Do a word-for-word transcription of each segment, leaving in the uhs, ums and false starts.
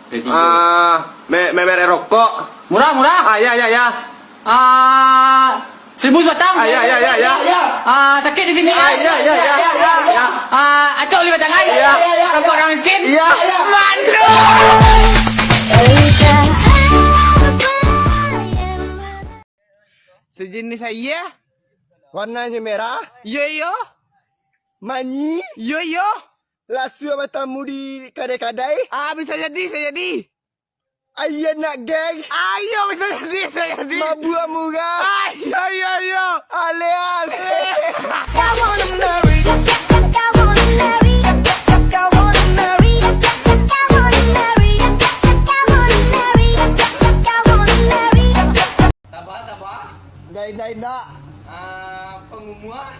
Ah, me-, me-, merek rokok. Murah, murah. Ah, ya, ya, ya. Ah, seribu sebatang. Ah, ya, ya, ya, ya. Ah, sakit di sini. Ah, ya, ya, ya, ya, ya. Ah, acok lima tangan. Ya. Rokok orang miskin. Ya. Mandul. Sejenis aia. Warnanyo merah. Iyo, iyo. Manyi. Iyo, iyo. Lasuak batamu di kadai-kadai. Ah, bisa jadi, bisa jadi. Aia nak geng. Ayo, bisa jadi, bisa jadi. Mabuak murah. Ayo, ayo, ayo. Aleh, aleh. Tabah, tabah. Indak, indak, indak. Ah, pangumuah.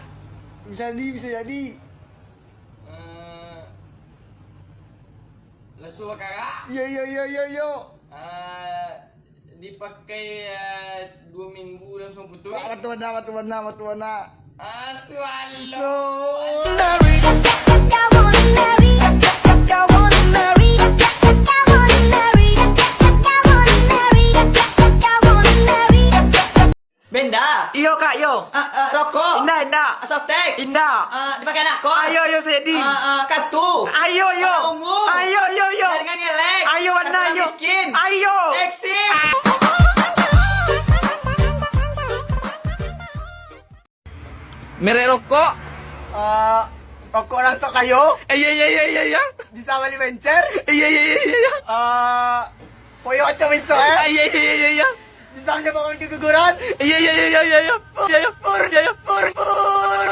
Bisa jadi, bisa jadi. Eh, Langsung bakarak. Yo, yo, yo, yo, yo. Ah, dipakai, ah, dua minggu langsung putus. Batua bana, batua bana, batua bana. Ah, sualo. Benda. Iyo, Kak, iyo. Ah, ah, rokok. Indak, indak. Ah, softtek. Indak. Ah, dipakai anak kos. Ayo, ayo, Sedi. Ah, ah, kartu. Ayo, ayo. Warna ungu. Ayo, ayo, ayo. Jaringan ngelek. Ayo, warna, ayo. Miskin. Ayo. Eksis. Merek rokok. Ah, rokok orang sok kayo. Eh, iya, iya, iya, iya, iya. Bisa bali bencer. Iya, iya, iya, iya, iya. Ah, koyo macam besok, eh. Iya, iya, iya, iya, iya. Bisa menyebabkan keguguran. Iya, iya, iya, iya, iya, iya. Iya, iya, pur, iya, iya, pur, pur.